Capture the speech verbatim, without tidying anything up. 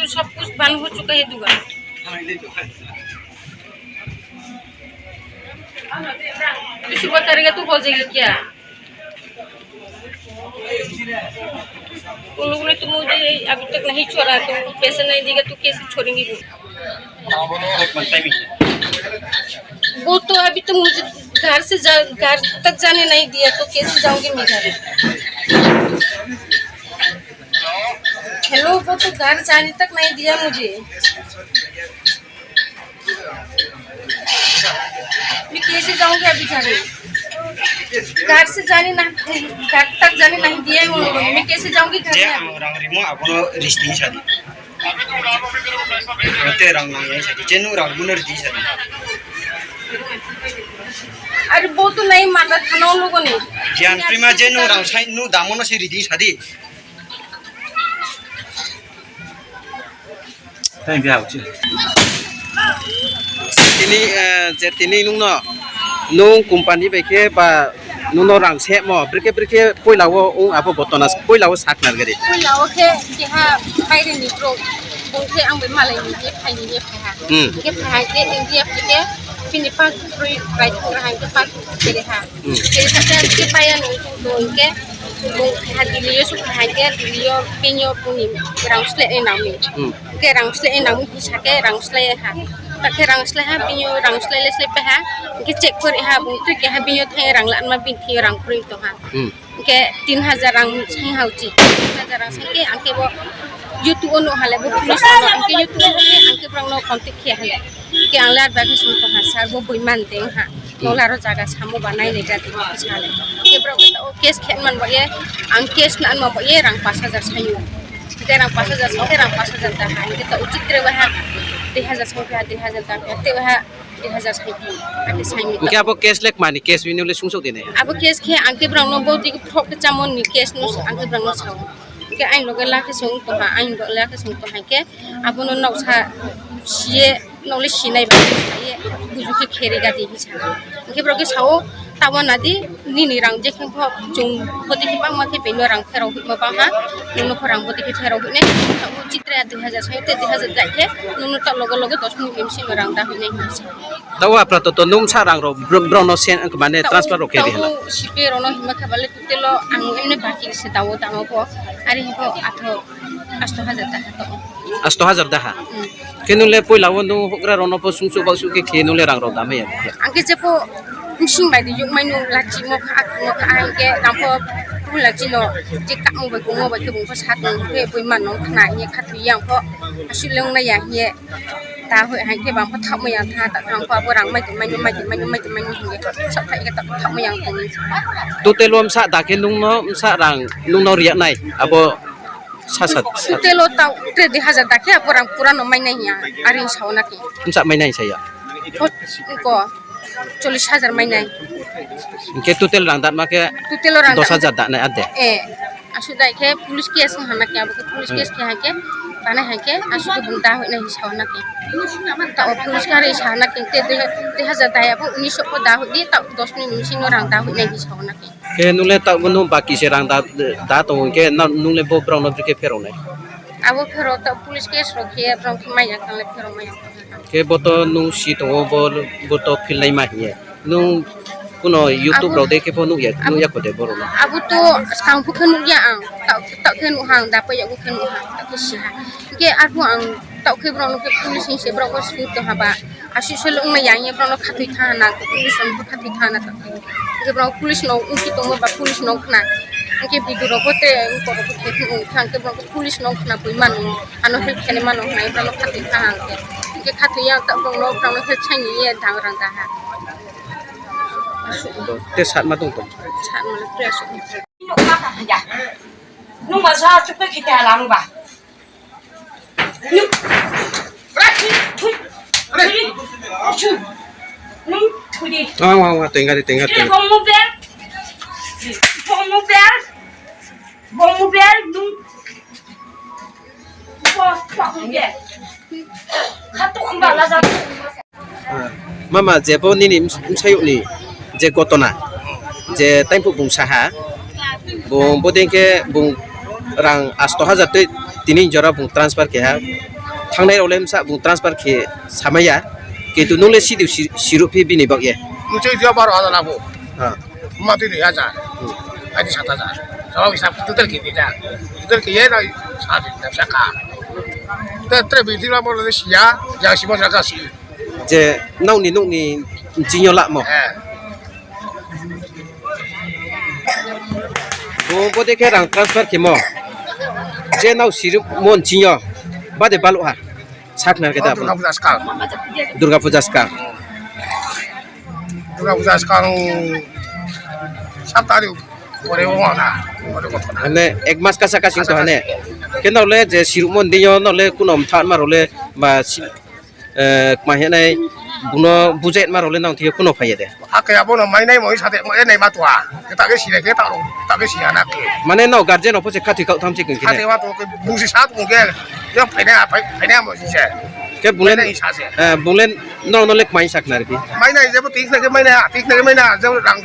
सब कुछ बंद हो चुका है दुकान। सुबह करेगा तो हो जाएगी क्या? उन लोगों ने तो मुझे अभी तक नहीं छोड़ा, तो पैसे नहीं देगा तो कैसे छोड़ेंगे वो? वो तो अभी तो मुझे घर से जा, घर तक जाने नहीं दिया, तो कैसे जाऊंगी मैं घर? हेलो, वो तो घर जाने तक नहीं दिया मुझे। मैं कैसे जाऊंगी अभी घर? घर से जाने ना, घर तक जाने नहीं दिया है उन लोगों ने। मैं कैसे जाऊंगी घर में अभी? Ang rang rimo abono risting sadi. Te rang nang yang sadi. Jenu rang munar di sadi. अरे वो तो नहीं मानता था ना उन लोगों ने। Jian prima jenu rang sai nu damono se risting sadi. Thank you. Tini, eh, je tini nungno, nung company bai khe ba nungno rang semo, brikhe brikhe poila o ung abo gotona poila o sak nargari. Poila o khe keha baire ni bro, bung khe ang bai malai ni je khai ni je khai ha. Hmm. Khe khai ha khe India khai khe bini pas rui bai thang ha khe pas kere ha. Hmm. Kere ha khe paya ni to ke bung ha Delhi o su khai ha khe Delhi o bini o buni rang sleh ni nang ni. Hmm. Hingke rang slai nang hisa khe rang slai ha. Ta khe rang slai ha, bini rang slai le slai pe ha. Hingke check kori ha, bung twi keha bini thai rang la ma bini thai rang kori to ha. Hmm. Hingke tin hajar rang sai ha uchi. Tin hajar rang sai ke angke bo YouTube ono hale bo police ono angke YouTube ono hale angke borok no contact khe hale. Hingke ang lar bagwi song to ha sir bo boi man deng ha. Nola ro jaga samo ba nai nai jati sale. Ke bro o case khe man bo ye, ang case na man bo ye rang pas hajar sayo. Te rang pas hajar sa, te rang pas hajar da ha. Te ta ucit tre wa ha. Dui hajar sa ha, dui hajar da ha. Te wa ha, dui hajar sa ha. Ate sai mi. Hingke abo case lek mani case wini le sungsok dine. Abo case khe ang ke bro no bo dik thok ke chamon ni case no ang ke bro no sao. Hingke ain loge la khe song to ha, ain loge la khe song to ha ke. Abono noksa siye nokle sinai ba ye buju khe kheri gadi hinsa. Hingke borok khe sao, "Tabuk nadi nini rang je khe pho chung bodi khe bangma khe beno rang pherok hima bangha, nono pho rang bodi khe pherok hine." Tabuk chitra dui hajar sai te dui hajar jai khe nono ta logo logo dos minute ni bisingo rang da hine hinsa. Tabuk apra to to nung sa rang rok bro-, borok no sen mane transfer rok khe di hala. Sipe rok no hima khe bale tutelo ang emne baki se dawo tamo pho ari pho atho. Asto hajar taha to. Asto hajar daha? Hmm. Khe nung le poila o nung hokra rok no pho sungsuk baksuk khe khe nung le rang rok da maya? Ang khe je pho bising bai di yuk mai nung lachi mo kha, mo kha, ang khe rang pho phu lachi no je kamo bai kumo bai khe bung pho sa tong khe bui man nong khna ye kha twi yang pho asu leng na ya ye. Ta hoi hai khe bang pho thak maya tha ta rang pho abo rang mai tong mai nung mai tong mai nung mai tong mai nung hinge sa thai khe ta thak maya tong. Total o msa da khe nung no msa rang nung no riya nai abo. Sa, sa, sa. Telo tau, te dui hajar dakhe, apo rang pura no mai nai ya, ari sao na ke. Msa mai nai saya. Ko, ko, chollish hajar mai nai. Hingke total rang dat ma ke. Total rang dos hajar dat nai ade. Eh, asu dai ke police case hana ke, abo ke police case ke hai ke, tane hai ke, asu ke bung da hoi nai sao na ke. Ta o police kare sao na ke, te dui, dui hajar dai abo unis ko da hoi di, ta dos minute unis no rang da hoi nai sao na ke. Khe nung le tabuk no baki se rang da, da tongo hingke na nung le bo borok no bikhe pherok nai? Abo pherok ta police case rok khe borok khe maya kang le pherok maya. Khe bo to nung si tongo bo, bo to phil nai ma hiye. Nung kuno YouTube rok de khe bo nukya, nukya kho de borok no? Abo to skang phu khe nukya ang, ta, ta khe nuk hang da pa yago khe nuk hang ta khe si ha. Hingke arphuh ang ta khe borok no khe police ni se borok bo sui tong ha ba. Aswk solo wngmaya, hwnwi borokno khatwi thangna nang, police rok khatwi thangna nang. Hwnkhe borok police no wngwi tongma ba police no wngkhna. Hwnkhe video rok bo tei borok bo khe wngkha, hwnkhe borok police no wngkhna bui mano, ano help khainai mano hwnwi borokno khatwi thangna nang. Hwnkhe khatwi ya borokno, borokno help saini ye dang rang daha. Tei satma tong tong. Satma tei aswk. Nung ba sa chukpe khite halang ba. Nung. Nung thudi. Awa, awa, tenga di, tenga, tenga. Bomu bel. Bomu bel. Bomu bel, nung. Bo, bomu bel. Khatu amba la ja. Mama, je bo nini ms-, msayokni je gotona, je taimphuk bung saha, bung bodei khe bung rang asto hajar tei tini jora bung transfer keha, Thangnai rok le msa bung transfer khe samaya. Kintu nung le sidu si-, sirup phi bini bak ye. Mchwi dia baro hajar labo. Ha. Mati dui hajar. Hmm. Adi sat hajar. Jawab hisab total khe dia. Total khe ye na sat saka. Te tre binti la mo le siya, ya si mo saka si. Je nokni nokni jingyo lamo. Eh. Bo bode khe rang transfer khemo. Je nao sirimo nchingyo. Bade balok ha. Sakna khe da. Durga Puja skang. Durga Puja skang. Durga Puja skang. Sat tarikh pore o na. Pore kothona. Hane ek mas kasa kasing to hane. Khe nao le je sirimo ndinyo nao le kunom than maro le ba si-, eh, kma hinai buno budget maro le nang thiyo kuno phaiya de. Ake abono mainai moi sate mo enai matua. Ke ta ke sire ke ta ro, ta ke siya na ke. Mane no guardian opose khathwi kau tham chikun kine. Sate matua ke busi sat mo ke. Yo phaina, phai-, phaina mo sise. Ke bulen, mainai sase. Eh, bulen no no lek mai sakna rbi. Mainai jebo tik na ke mainai, tik na ke mainai, jebo rang